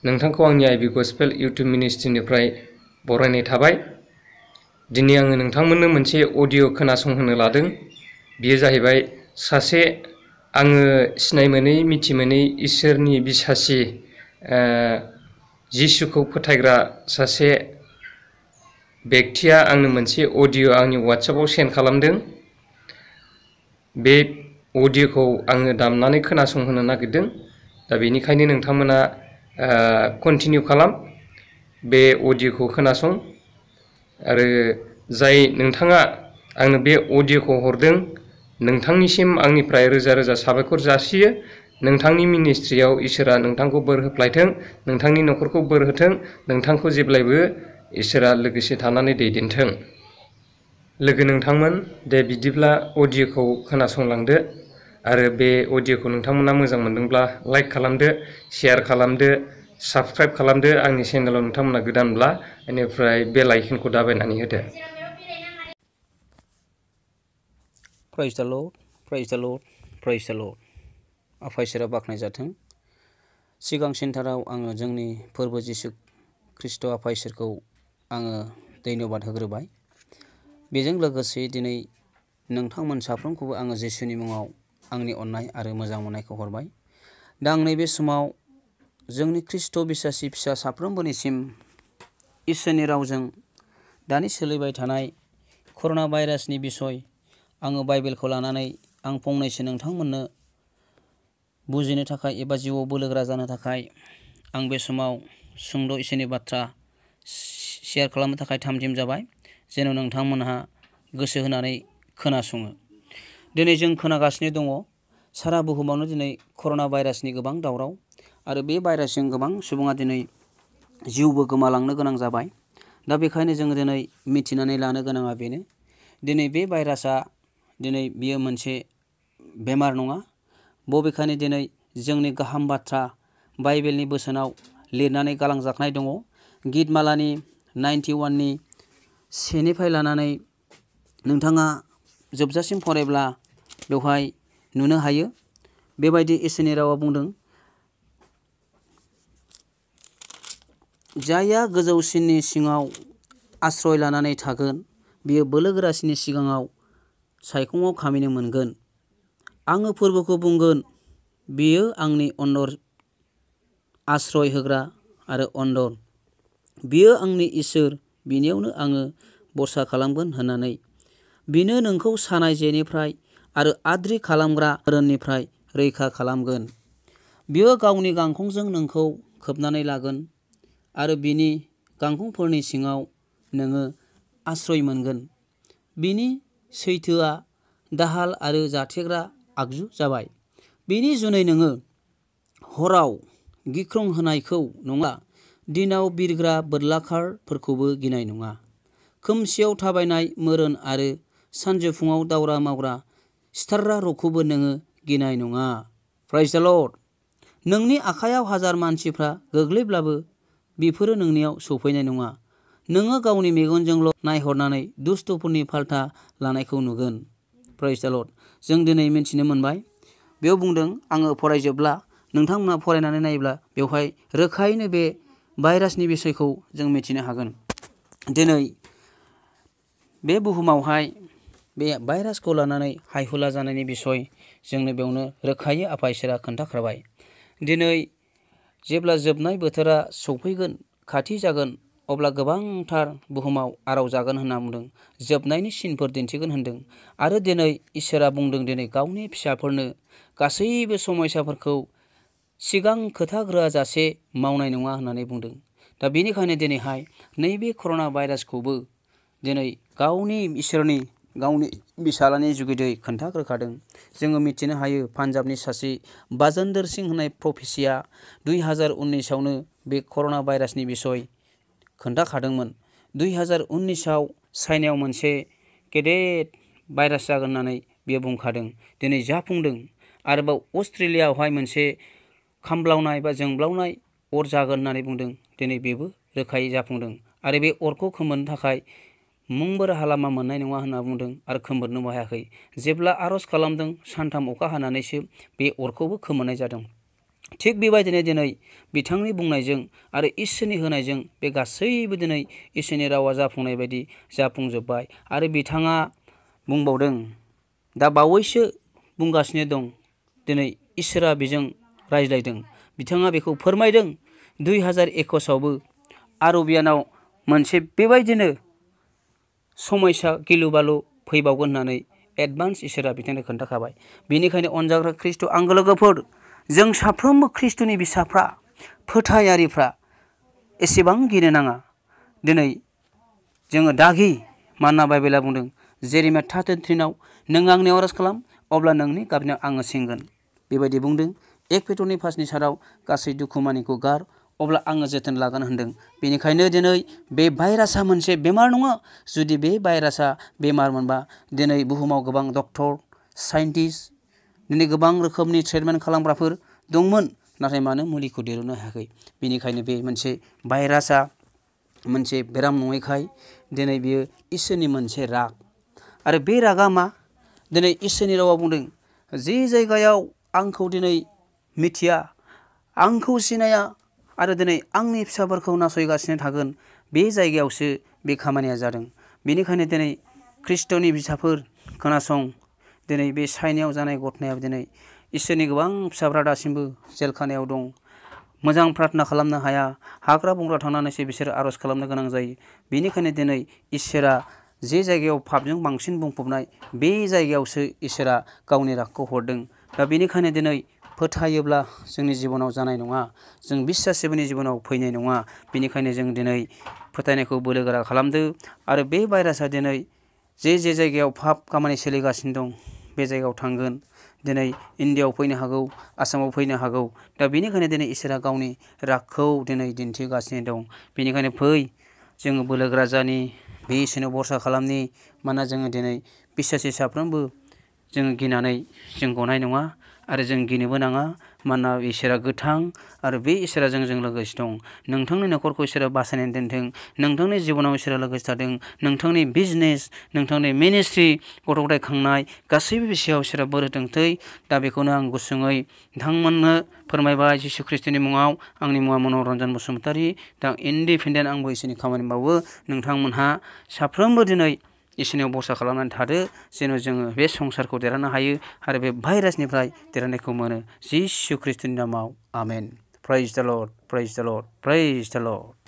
नोंथांखौ आंनि आइबि gospel YouTube मिनिस्ट्रिनिफ्राय बरायनाय थाबाय। दिनै आङो नोंथांमोननो मोनसे अडिअ' खोनासंहोनो लादों। बेयो जाहैबाय सासे आङो सिनाय मोनै मिथि मोनै इसोरनि बिसासि जिसुखौ फोथायग्रा सासे बेक्तिया आंनो मोनसे अडिअ' आंनि वाट्सएपआव सेन्ड खालामदों। बे अडिअ'खौ आङो दामनानै खोनासंहोनो नागिरदों। दा बेनिखायनो नोंथांमोना कन्टिनिउ खालाम, बे अडिअ'खौ खोनासं। आरो जाय नोंथाङा आंनो बे अडिअ'खौ हरदों, नोंथांनिसिम आंनिफ्राय रोजा रोजा साबायखर जासियो। नोंथांनि मिनिस्ट्रियाव इसोरा नोंथांखौ बोर होफ्लायथों, नोंथांनि न'खरखौ बोर होथों, नोंथांखौ जेब्लायबो इसोरा लोगोसे थानानै दैदेनथों। लोगो नोंथांमोन, दे बिदिब्ला अडिअ'खौ खोनासंलांदो। आरो बे अडिअ'खौ नोंथांमोना मोजां मोनदोंब्ला लाइक खालामदो, शेयार खालामदो, साबस्क्राइब खालामदो आंनि चेनेलाव नोंथांमोना गोदानब्ला, बेनिफ्राय बेल आइकनखौ दाबायनानै होदो। प्राइज द लर्ड, प्राइज द लर्ड, प्राइज द लर्ड। आफा इसोरा बाख्नाय जाथों। सिगां सेन्टाराव आङो जोंनि फोरबो जिसु ख्रिस्ट' आफा इसोरखौ आङो धन्यबाद होग्रोबाय। बेजों लोगोसे दिनै नोंथांमोन साफ्रोमखौबो आङो जिसुनि मुङाव आंनि अननाय आरो मोजां मोननायखौ हरबाय। दा आं नैबे समाव जोंनि ख्रिस्ट' बिसासि फिसा साफ्रोमबोनिसिम इसोरनि रावजों दानि सोलिबाय थानाय कर'ना भाइरासनि बिसय आङो बाइबेलखौ लानानै आं फंनैसो नोंथांमोननो बुजिनो थाखाय एबा जिउआव बोलोगोरा जानो थाखाय आं बे समाव सुंद' इसोरनि बाथ्रा शेयार खालामनो थाखाय थामथिम जाबाय, जेन' नोंथांमोनहा गोसो होनानै खोनासङो। दिनै जों खोनागासिनो दङ सारा बुहुमावनो दिनै कर'ना भाइरासनि गोबां दावराव, आरो बे भाइरासजों गोबां सुबुङा दिनै जिउबो गोमालांनो गोनां जाबाय। दा बेखायनो जोङो दिनै मिथिनानै लानो गोनाङा बेनो, दिनै बे भाइरासआ दिनै बियो मोनसे बेमार नङा। बबेखानि दिनै जोंनि गाहाम बाथ्रा बाइबेलनि बोसोनाव लिरनानै गालांजानाय दङ। गितमालानि 91नि 1निफ्राय लानानै नोंथाङा जोबजासिम फरायब्ला बेवहाय नुनो हायो। बेबायदि इसोरनि रावा बुंदों, जायहा गोजौसिननि सिङाव आश्रय लानानै थागोन, बियो बोलोगोरासिननि सिगाङाव सायखङाव खामिनो मोनगोन। आङो फोरबोखौ बुंगोन, बियो आंनि अन्दर आश्रय होग्रा आरो अन्दर। बियो आंनि इसोर, बिनियावनो आङो भरसा खालामगोन होननानै। बिनो नोंखौ सानाय जेनिफ्राय आरो आद्रि खालामग्रा मोदोमनिफ्राय रैखा खालामगोन। बियो गावनि गांखंजों नोंखौ खोबनानै लागोन, आरो बिनि गांखंफोरनि सिङाव नोङो आश्रय मोनगोन। बिनि सैथोआ दाहाल आरो जाथेग्रा आगजु जाबाय। बिनि जुनै नोङो हराव गिख्रंहोनायखौ नङा, दिनाव बिरग्रा बोरलाखारफोरखौबो गिनाय नङा। खोमसियाव थाबायनाय मोरोन आरो सानजौफुङाव दावरा मावग्रा सिथारग्रा र'खौबो नोङो गिनाय नङा। प्राइज द लर्ड। नोंनि आखायाव हाजार मानसिफ्रा गोग्लैब्लाबो बेफोरो नोंनियाव सौफैनाय नङा। नोङो गावनि मेगनजोंल' नायहरनानै दुष्टफोरनि फाल्था लानायखौ नुगोन। प्राइज द लर्ड। जों दिनै मिथिनो मोनबाय, बेयाव बुंदों, आङो फरायजोबब्ला नोंथांमोनहा फरायनानै नायोब्ला बेवहाय रोखायैनो बे भाइरासनि बिसयखौ जों मिथिनो हागोन। दिनै बे बुहुमावहाय बे भाइरासखौ लानानै हायहुला जानायनि बिसय जोंनो बेयावनो रोखायै आफा इसोरा खोन्थाखाबाय। दिनै जेब्ला जोबनाय बोथोरा सौफैगोन, खाथि जागोन, अब्ला गोबांथार बुहुमाव आराव जागोन होनना बुंदों। जोबनायनि सिनफोर दिन्थिगोन होनदों। आरो दिनै इसोरा बुंदों, दिनै गावनि फिसाफोरनो गासैबो समयसाफोरखौ सिगां खोथाग्रोआ जासे मावनाय नङा होननानै बुंदों। दा बेनिखायनो दिनैहाय नैबे कर'ना भाइरासखौबो दिनै गावनि इसोरनि गावनि बिसालानि जुगिदै खोन्थाग्रोखादों। जोङो मिथिनो हायो पान्जाबनि सासे बाजेन्दर सिंह होननाय प्रफेसिया 2019आवनो बे कर'ना भाइरासनि बिसय खोन्थाखादोंमोन। 2019आव चाइनायाव मोनसे गेदेर भाइरास जागोन होननानै बियो बुंखादों। दिनै जाफुंदों। आरोबाव अस्ट्रेलियाआवहाय मोनसे खामब्लावनाय बा जोंब्लावनाय अर जागोन होननानै बुंदों। दिनै बेबो रोखायै जाफुंदों। आरो बे अरखौ खोमोरनो थाखाय मुंबो राहा लामा मोननाय नङा होनना बुंदों, आरो खोमोरनोबो हायाखै। जेब्ला आर'ज खालामदों, सानथाम अखा हानानैसो बे अरखौबो खोमोरनाय जादों। थिग बेबायदिनो दिनै बिथांनि बुंनायजों आरो इसोरनि होनायजों बे गासैबो दिनै इसोरनि रावा जाफुंनाय बायदि जाफुंजोब्बाय। आरो बिथाङा बुंबावदों, दा बावैसो बुंगासिनो दं, दिनै इसोरा बेजों रायज्लायदों। बिथाङा बेखौ फोरमायदों 2021आवबो आरबियानाव मोनसे बेबायदिनो समयसा गिलु बालु फैबावगोन होननानै एडभान्स इसोरा बिथांनो खोन्थाखाबाय। बेनिखायनो अनजाग्रा ख्रिस्ट' आंगो लोगोफोर, जों साफ्रोमबो ख्रिस्ट'नि फिसाफ्रा, फोथायारिफ्रा एसेबां गिनो नाङा। दिनै जोङो दागि, मानोना बाइबेला बुंदों जेरेमिया 33:3 नों आंनियाव आर'ज खालाम, अब्ला नोंनि गाबनायाव आङो सिंगोन। बेबायदि बुंदों। 1 पेट्र'नि 5नि साराव गासै दुखु मानिखौ गार, अब्ला आङो जोथोन लागोन होनदों। बेनिखायनो दिनै बे भाइरासआ मोनसे बेमार नङा। जुदि बे भाइरासआ बेमार मोनबा दिनै बुहुमाव गोबां डक्टर, साइन्टिस्ट, दिनै गोबां रोखोमनि ट्रिटमेन्ट खालामग्राफोर दंमोन, नाथाय मानो मुलिखौ दिहुननो हायाखै? बेनिखायनो बे मोनसे भाइरासआ मोनसे बेराम नङैखाय दिनै बियो इसोरनि मोनसे राग। आरो बे रागा मा? दिनै इसोरनि रावा बुंदों, जि जायगायाव आंखौ दिनै मिथिया, आंखौ सिनाया आरो दिनै आंनि फिसाफोरखौ नासयगासिनो थागोन, बे जायगायावसो बे खामानिया जादों। बेनिखायनो दिनै ख्रिस्ट'नि फिसाफोर खोनासं, दिनै बे चाइनायाव जानाय घटनायाव दिनै इसोरनि गोबां फिसाफ्रा दासिमबो जेलखानायाव दं। मोजां प्रार्थना खालामनो हाया, हाग्रा बंग्रा थांनानैसो बिसोरो आर'ज खालामनो गोनां जायो। बेनिखायनो दिनै इसोरा जे जायगायाव पापजों बांसिन बुंफबनाय, बे जायगायावसो इसोरा गावनि रागखौ हरदों। दा बेनिखायनो दिनै फोथायोब्ला जोंनि जिबनाव जानाय नङा, जों बिश्वासिफोरनि जिबनाव फैनाय नङा। बेनिखायनो जों दिनै फोथायनायखौ बोलोगोरा खालामदो। आरो बे भाइरासआ दिनै जे जायगायाव पाप खामानि सोलिगासिनो दं, बे जायगायाव थांगोन। दिनै इण्डियाआव फैनो हागौ, आसामाव फैनो हागौ। दा बेनिखायनो दिनै इसोरा गावनि रागखौ दिनै दिन्थिगासिनो दं। बेनिखायनो फै, जोङो बोलोगोरा जानि, बे इसोरनाव भरसा खालामनि। मानोना जोङो दिनै बिश्वासि साफ्रोमबो जोङो गिनानै जों गनाय नङा आरो जों गिनोबो नाङा। मानोना इसोरा गोथां आरो बे इसोरा जोंजों लोगोसे दं। नोंथांनि न'खरखौ इसोरा बासायनानै दोनथों, नोंथांनि जिबनाव इसोरा लोगोसे थादों, नोंथांनि बिजनेस, नोंथांनि मिनिस्ट्रि, गथ' गथाय खांनाय, गासैबो बिषयाव इसोरा बोर होथोंसै। दा बेखौनो आं गुसुङै नोंथांमोननो फोरमायबाय जिसु ख्रिस्ट'नि मुङाव। आंनि मुङा मनरन्जन बसुमतारी। दा इन्डिपेन्डेन्ट आंबो इसोरनि खामानि मावो। नोंथांमोनहा साफ्रोमबो दिनै इसोरनियाव भरसा खालामनानै थादो, जेन' जोङो बे संसारखौ देरहानो हायो आरो बे भाइरासनिफ्राय देरहानायखौ मोनो। जिसु ख्रिस्ट'नि नामाव आमेन। प्रेइज द लर्ड, प्रेइज द लर्ड, प्रेइज द लर्ड।